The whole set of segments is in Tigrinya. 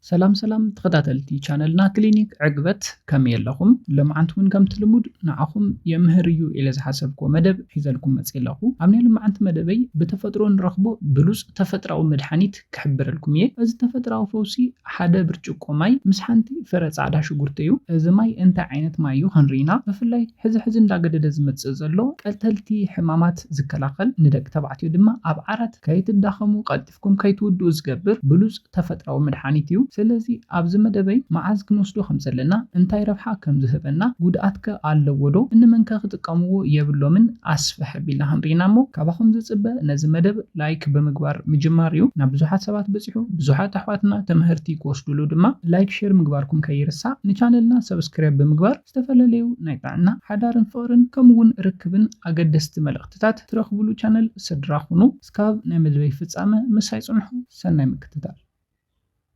ሰላም ሰላም ተኸታተልቲ ቻነልና ክሊኒክ ዕግበት፣ ከመይ ኣለኹም? ሎምዓንቲ እውን ከምቲ ልሙድ ንዓኹም የምህር እዩ ኢለ ዝሓሰብክዎ መደብ ሒዘልኩም መፅእ ኣለኹ። ኣብ ናይ ሎምዓንቲ መደበይ ብተፈጥሮ ንረኽቦ ብሉፅ ተፈጥራዊ መድሓኒት ክሕብረልኩም እየ። እዚ ተፈጥራዊ ፈውሲ ሓደ ብርጭቆ ማይ ምስ ሓንቲ ፍረ ፃዕዳ ሽጉርቲ እዩ። እዚ ማይ እንታይ ዓይነት ማይ እዩ ክንርኢና። ብፍላይ ሕዚ ሕዚ እንዳገደደ ዝመፅእ ዘሎ ቀተልቲ ሕማማት ዝከላኸል፣ ንደቂ ተባዕትዮ ድማ ኣብ ዓራት ከይትዳኸሙ ቀልጢፍኩም ከይትውድኡ ዝገብር ብሉፅ ተፈጥራዊ መድሓኒት እዩ። ስለዚ ኣብዚ መደበይ መዓዝ ክንወስዶ ከም ዘለና፣ እንታይ ረብሓ ከም ዝህበና፣ ጉድኣት ከ ኣለዎ ዶ፣ እንመን ከ ክጥቀምዎ የብሎምን ኣስፍሕ ኣቢልና ክንርኢና እሞ ካባኹም ዝፅበ ነዚ መደብ ላይክ ብምግባር ምጅማር እዩ። ናብ ብዙሓት ሰባት በፂሑ ብዙሓት ኣሕዋትና ትምህርቲ ክወስድሉ ድማ ላይክ ሼር ምግባርኩም ከይርሳዕ፣ ንቻነልና ሰብስክራይብ ብምግባር ዝተፈላለዩ ናይ ጥዕና፣ ሓዳርን ፍቕርን ከምኡ እውን ርክብን ኣገደስቲ መልእኽትታት ትረኽብሉ ቻነል ስድራ ኩኑ። እስካብ ናይ መደበይ ፍጻመ ምሳይ ጽንሑ። ሰናይ ምክትታል።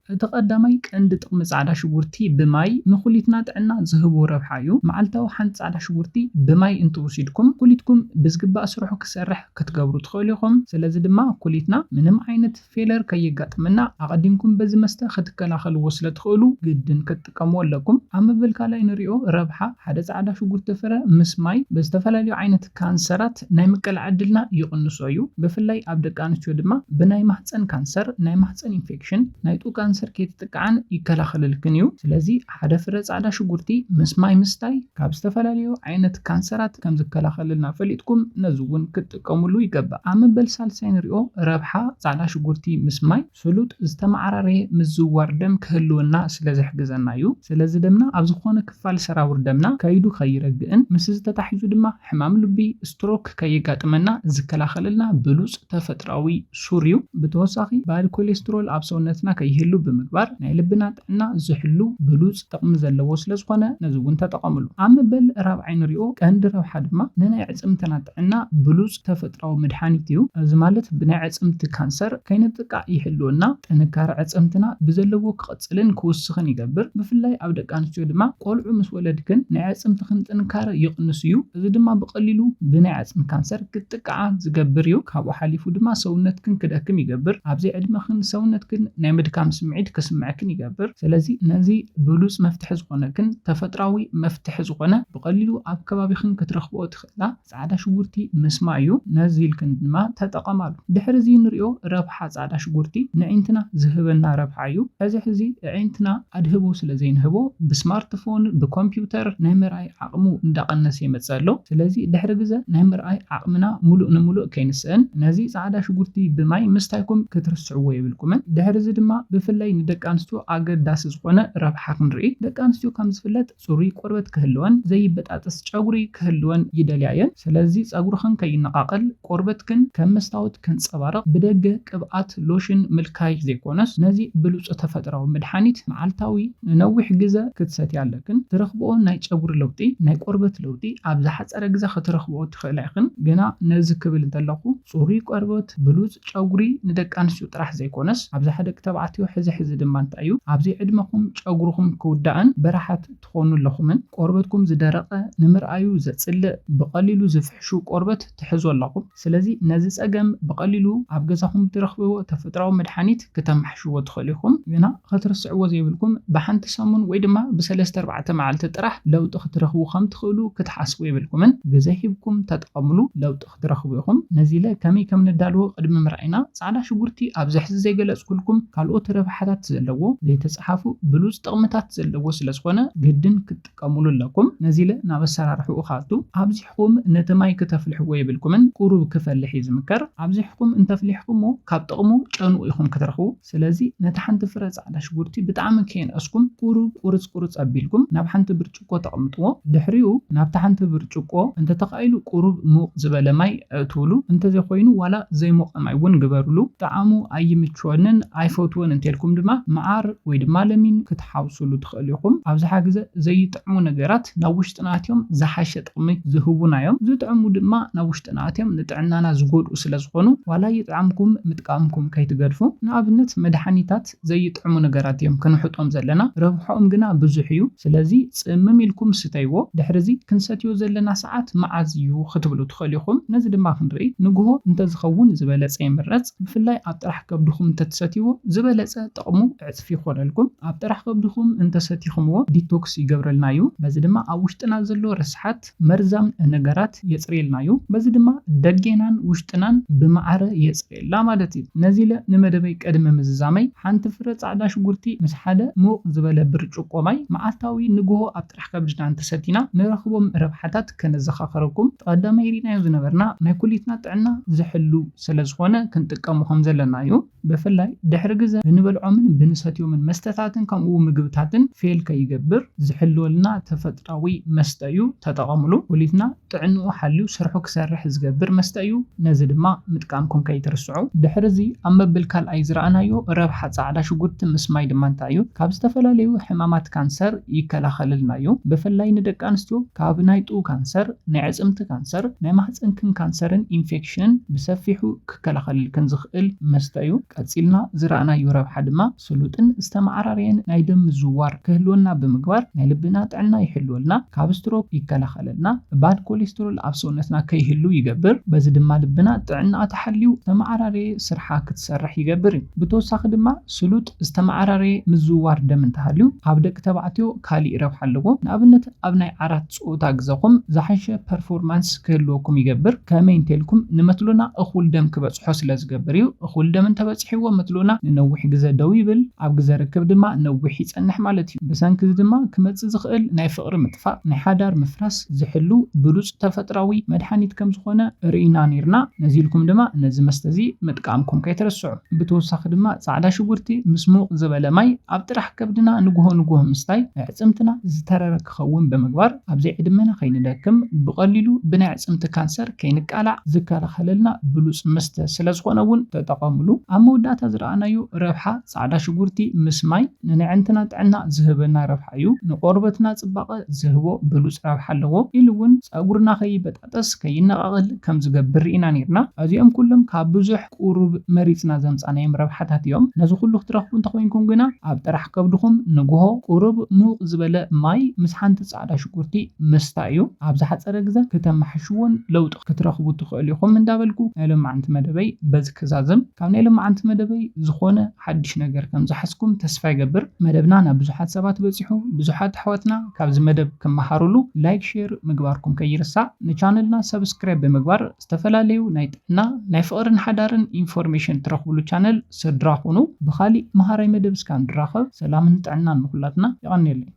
እቲ ቀዳማይ ቀንዲ ጥቕሚ ጻዕዳ ሽጉርቲ ብማይ ንኹሊትና ጥዕና ዝህቦ ረብሓ እዩ። መዓልታዊ ሓንቲ ጻዕዳ ሽጉርቲ ብማይ እንትወሲድኩም ኩሊትኩም ብዝግባእ ስርሑ ክሰርሕ ክትገብሩ ትኽእሉ ኢኹም። ስለዚ ድማ ኩሊትና ምንም ዓይነት ፌለር ከየጋጥመና ኣቐዲምኩም በዚ መስተ ክትከላኸልዎ ስለ ትኽእሉ ግድን ክትጥቀምዎ ኣለኩም። ኣብ መበል ካልኣይ ንሪኦ ረብሓ ሓደ ጻዕዳ ሽጉርቲ ፍረ ምስ ማይ ብዝተፈላለዩ ዓይነት ካንሰራት ናይ ምቅላዕ ዕድልና ይቕንሶ እዩ። ብፍላይ ኣብ ደቂ ኣንስትዮ ድማ ብናይ ማህፀን ካንሰር፣ ናይ ማህፀን ኢንፌክሽን፣ ናይ ጡብ ካንሰር ከይትጥቅዓን ይከላኸለልክን እዩ። ስለዚ ሓደ ፍረ ጻዕዳ ሽጉርቲ ምስ ማይ ምስታይ ካብ ዝተፈላለዩ ዓይነት ካንሰራት ከም ዝከላኸለልና ፈሊጥኩም ነዚ እውን ክትጥቀምሉ ይገባእ። ኣብ መበል ሳልሳይ ንሪኦ ረብሓ ጻዕዳ ሽጉርቲ ምስ ማይ ስሉጥ ዝተመዓራረየ ምዝዋር ደም ክህልወና ስለ ዝሕግዘና እዩ። ስለዚ ደምና ኣብ ዝኾነ ክፋል ሰራውር ደምና ከይዱ ከይረግእን ምስ ዝተታሒዙ ድማ ሕማም ልቢ፣ ስትሮክ ከየጋጥመና ዝከላኸለልና ብሉጽ ተፈጥራዊ ሱር እዩ። ብተወሳኺ ባድ ኮሌስትሮል ኣብ ሰውነትና ከይህሉ ብምግባር ናይ ልብና ጥዕና ዝሕሉ ብሉጽ ጥቕሚ ዘለዎ ስለ ዝኾነ ነዚ እውን ተጠቐምሉ። ኣብ መበል ራብዓይ ንሪኦ ቀንዲ ረብሓ ድማ ንናይ ኣዕፅምትና ጥዕና ብሉጽ ተፈጥራዊ መድሓኒት እዩ። እዚ ማለት ብናይ ኣዕፅምቲ ካንሰር ከይንጥቃዕ ይሕልወና። ጥንካረ ኣዕፅምትና ብዘለዎ ክቕፅልን ክውስኽን ይገብር። ብፍላይ ኣብ ደቂ ኣንስትዮ ድማ ቆልዑ ምስ ወለድክን ናይ ኣዕፅምትኽን ጥንካረ ይቕንስ እዩ። እዚ ድማ ብቐሊሉ ብናይ ኣዕፅሚ ካንሰር ክትጥቃዓ ዝገብር እዩ። ካብኡ ሓሊፉ ድማ ሰውነትክን ክደክም ይገብር። ኣብ ዘይዕድመኽን ሰውነትክን ናይ ምድካም ስምዒት ክስምዐክን ይገብር። ስለዚ ነዚ ብሉጽ መፍትሒ ዝኾነክን ተፈጥራዊ መፍትሒ ዝኾነ ብቐሊሉ ኣብ ከባቢኽን ክትረኽብኦ ትኽእላ ጻዕዳ ሽጉርቲ ምስ ማይ እዩ። ነዚ ኢልክን ድማ ተጠቐማሉ። ድሕሪ እዚ ንሪኦ ረብሓ ጻዕዳ ሽጉርቲ ንዒንትና ዝህበና ረብሓ እዩ። ሕዚ ሕዚ ኣዒንትና ኣድህቦ ስለ ዘይንህቦ ብስማርትፎን፣ ብኮምፒውተር ናይ ምርኣይ ዓቕሙ እንዳቐነሰ ይመጽእ ኣሎ። ስለዚ ድሕሪ ግዘ ናይ ምርኣይ ዓቕምና ሙሉእ ንሙሉእ ከይንስእን ነዚ ጻዕዳ ሽጉርቲ ብማይ ምስታይኩም ክትርስዕዎ የብልኩምን። ድሕሪ እዚ ድማ ብፍላይ ንደቂ ኣንስትዮ ኣገዳሲ ዝኾነ ረብሓ ክንርኢ። ደቂ ኣንስትዮ ከም ዝፍለጥ ጽሩይ ቆርበት ክህልወን ዘይበጣጠስ ጨጉሪ ክህልወን ይደልያ እየን። ስለዚ ጸጉርኽን ከይነቓቐል ቆርበትክን ከም መስታወት ከንጸባርቕ ብደገ ቅብኣት ሎሽን ምልካይ ዘይኮነስ ነዚ ብሉጽ ተፈጥራዊ መድሓኒት መዓልታዊ ንነዊሕ ግዘ ክትሰትያ ኣለክን። ትረኽብኦ ናይ ጨጉሪ ለውጢ፣ ናይ ቆርበት ለውጢ ኣብ ዝሓጸረ ግዘ ክትረኽብኦ ትኽእላ ኢኽን። ግና ነዚ ክብል እንተለኹ ጽሩይ ቆርበት፣ ብሉጽ ጨጉሪ ንደቂ ኣንስትዮ ጥራሕ ዘይኮነስ ኣብዝሓ ደቂ ተባዕትዮ ሕዚ ሕዚ ድማ እንታይ እዩ ኣብ ዘይዕድመኹም ጨጉርኹም ክውዳእን በረሓት ትኾኑ ኣለኹምን። ቆርበትኩም ዝደረቐ፣ ንምርኣዩ ዘጽልእ፣ ብቐሊሉ ዝፍሕሹ ቆርበት ትሕዙ ኣለኹም። ስለዚ ነዚ ጸገም ብቐሊሉ ኣብ ገዛኹም ብትረኽብዎ ተፈጥራዊ መድሓኒት ክተማሕሽዎ ትኽእሉ ኢኹም። ግና ክትርስዕዎ ዘይብልኩም ብሓንቲ ሰሙን ወይ ድማ ብሰለስተ ኣርባዕተ መዓልቲ ጥራሕ ለውጢ ክትረኽቡ ከም ትኽእሉ ክትሓስቡ የብልኩምን። ግዜ ሂብኩም ተጠቐምሉ፣ ለውጢ ክትረኽቡ ኢኹም። ነዚ ኢለ ከመይ ከም ንዳልዎ ቅድሚ ምርኣይና ጻዕዳ ሽጉርቲ ኣብዚ ሕዚ ዘይገለጽኩልኩም ካልኦት ረብሓታት ዘለዎ ዘይተጻሓፉ ብሉጽ ጥቕምታት ዘለዎ ስለ ዝኾነ ግድን ክትጥቀምሉ ኣለኩም። ነዚ ኢለ ናብ ኣሰራርሕኡ ክኣቱ። ኣብዚሕኩም ነቲ ማይ ክተፍልሕዎ የብልኩምን። ቁሩብ ክፈልሕ እዩ ዝምከር። ኣብዚሕኩም እንተፍሊሕኩሞ ካብ ጥቕሙ ጨንኡ ኢኹም ክትረኽቡ። ስለዚ ነቲ ሓንቲ ፍረ ጻዕዳ ሽጉርቲ ብጣዕሚ ከየንኣስኩም ቁሩብ ቁርጽ ቁርጽ ኣቢልኩም ናብ ሓንቲ ብርጭቆ ተቐምጥዎ። ድሕሪኡ ናብታ ሓንቲ ብርጭቆ እንተተኻኢሉ ቁሩብ ሙቕ ዝበለ ማይ ኣእትውሉ። እንተዘይኮይኑ ዋላ ዘይሞቐ ማይ እውን ግበርሉ። ጣዕሙ ኣይምችወንን ኣይፈትዎን እንተልኩም ድማ መዓር ወይ ድማ ለሚን ክትሓውስሉ ትኽእሉ ኢኹም። ኣብዝሓ ግዘ ዘይጥዕሙ ነገራት ናብ ውሽጥና ኣትዮም ዝሓሸ ጥቕሚ ዝህቡና እዮም። ዝጥዕሙ ድማ ናብ ውሽጥና ኣትዮም ንጥዕናና ዝጎድኡ ስለ ዝኾኑ ዋላ ይጥዓምኩም ምጥቃምኩም ከይትገድፉ። ንኣብነት መድሓኒታት ዘይጥዕሙ ነገራት እዮም ክንሕጦም ዘለና። ረብሓኦም ግና ብዙሕ እዩ። ስለዚ ጽምም ኢልኩም ስተይዎ። ድሕሪ እዚ ክንሰትዮ ዘለና ሰዓት መዓዝ እዩ ክትብሉ ትኽእሉ ኢኹም። ነዚ ድማ ክንርኢ። ንግሆ እንተዝኸውን ዝበለጸ ይምረጽ። ብፍላይ ኣብ ጥራሕ ከብድኹም እንተትሰትይዎ ዝበለጸ ጥቕሙ ዕፅፊ ይኾነልኩም። ኣብ ጥራሕ ከብድኹም እንተሰቲኹምዎ ዲቶክስ ይገብረልና እዩ። በዚ ድማ ኣብ ውሽጥና ዘሎ ረስሓት መርዛም ነገራት የፅርየልና እዩ። በዚ ድማ ደጌናን ውሽጥናን ብማዕረ የፅርየልና ማለት እዩ። ነዚ ኢለ ንመደበይ ቅድሚ ምዝዛመይ ሓንቲ ፍረ ፃዕዳ ሽጉርቲ ምስ ሓደ ሙቕ ዝበለ ብርጭቆ ማይ መዓልታዊ ንግሆ ኣብ ጥራሕ ከብድና እንተሰቲና ንረኽቦም ረብሓታት ከነዘኻኸረኩም። ቀዳማይ ሪናዮ ዝነበርና ናይ ኩሊትና ጥዕና ዝሕሉ ስለ ዝኾነ ክንጥቀሙ ከም ዘለና እዩ። ብፍላይ ድሕሪ ግዘ ብንበልዖምን ብንሰትዮምን መስተታትን ከምኡ ምግብታትን ፌል ከይገብር ዝሕልወልና ተፈጥራዊ መስተ እዩ። ተጠቐምሉ። ኩሊትና ጥዕንኡ ሓልዩ ስርሑ ክሰርሕ ዝገብር መስተ እዩ። ነዚ ድማ ምጥቃምኩም ከይትርስዑ። ድሕሪ እዚ ኣብ መብል ካልኣይ ዝረኣናዮ ረብሓ ፃዕዳ ሽጉርቲ ምስ ማይ ድማ እንታይ እዩ? ካብ ዝተፈላለዩ ሕማማት ካንሰር ይከላኸልልና እዩ። ብፍላይ ንደቂ ኣንስትዮ ካብ ናይ ጡብ ካንሰር፣ ናይ ኣዕፅምቲ ካንሰር፣ ናይ ማህፀንክን ካንሰርን ኢንፌክሽንን ብሰፊሑ ክከላኸልልክን ዝኽእል መስተ እዩ። ቀፂልና ዝረኣናዮ ረብሓ ድማ ስሉጥን ዝተመዓራረየን ናይ ደም ምዝዋር ክህልወና ብምግባር ናይ ልብና ጥዕና ይሕልወልና፣ ካብ ስትሮክ ይከላኸለልና፣ ባድ ኮሌስትሮል ኣብ ሰውነትና ከይህሉ ይገብር። በዚ ድማ ልብና ጥዕና ተሓልዩ ዝተመዓራረየ ስርሓ ክትሰርሕ ይገብር እዩ። ብተወሳኺ ድማ ስሉጥ ዝተመዓራረየ ምዝዋር ደም እንተሃልዩ ኣብ ደቂ ተባዕትዮ ካሊእ ረብሓ ኣለዎ። ንኣብነት ኣብ ናይ ዓራት ፆታ ግዘኹም ዝሓሸ ፐርፎርማንስ ክህልወኩም ይገብር። ከመይ እንተልኩም ንመትሎና እኹል ደም ክበፅሖ ስለ ዝገብር እዩ። እኹል ደም እንተበፂሕዎ መትሎና ንነዊሕ ግዘ ደው ይብል፣ ኣብ ግዘ ርክብ ድማ ነዊሕ ይፀንሕ ማለት እዩ። ብሰንኪ እዚ ድማ ክመፅእ ዝኽእል ናይ ፍቕሪ ምጥፋእ፣ ናይ ሓዳር ምፍራስ ዝሕሉ ብሉፅ ተፈጥራዊ መድሓኒት ከም ዝኾነ ርኢና ነይርና። ነዚ ኢልኩም ድማ ነዚ መስተ እዚ ምጥቃምኩም ከይትረስዑ። ብተወሳኺ ድማ ፃዕዳ ሽጉርቲ ምስ ሙቕ ዝበለ ማይ ኣብ ጥራሕ ከብድና ንግሆ ንግሆ ምስታይ ኣዕፅምትና ዝተረረ ክኸውን ብምግባር ኣብ ዘይዕድመና ከይንደክም ብቐሊሉ ብናይ ኣዕፅምቲ ካንሰር ከይንቃላዕ ዝከላኸለልና ብሉፅ መስተ ስለ ዝኾነ እውን ተጠቐምሉ። ኣብ መወዳእታ ዝረኣናዮ ረብሓ ፃዕዳ ሽጉርቲ ምስ ማይ ንነዕንትና ጥዕና ዝህበና ረብሓ እዩ። ንቆርበትና ፅባቐ ዝህቦ ብሉፅ ረብሓ ኣለዎ። ኢሉ እውን ፀጉርና ከይበጣጠስ ከይነቓቕል ከም ዝገብር ርኢና ነይርና። እዚኦም ኩሎም ካብ ብዙሕ ቁሩብ መሪፅና ዘምፃናዮም ረብሓታት እዮም። ነዚ ኩሉ ክትረኽቡ እንተኮይንኩም ግና ኣብ ጥራሕ ከብድኹም ንግሆ ቁሩብ ሙቕ ዝበለ ማይ ምስ ሓንቲ ፃዕዳ ሽጉርቲ ምስታይ እዩ። ኣብ ዝሓፀረ ግዘ ክተመሓሽዎን ለውጢ ክትረኽቡ ትኽእሉ ኢኹም እንዳበልኩ ናይ ሎማዓንቲ መደበይ በዚ ክዛዝም። ካብ ናይ ሎማዓንቲ መደበይ ዝኾነ ሓድሽ ነገር ከም ዝሓዝኩም ተስፋ ይገብር። መደብና ናብ ብዙሓት ሰባት በፂሑ፣ ብዙሓት ኣሕዋትና ካብዚ መደብ ክመሃሩሉ ላይክ፣ ሼር ምግባርኩም ከይርሳዕ። ንቻነልና ሰብስክራይብ ብምግባር ዝተፈላለዩ ናይ ጥዕና፣ ናይ ፍቕርን ሓዳርን ኢንፎርሜሽን ትረኽብሉ ቻነል ስድራ ኩኑ። ብኻሊእ መሃራይ መደብ እስካብ ንራኸብ ሰላምን ጥዕናን ንኹላትና። የቐንየለይ።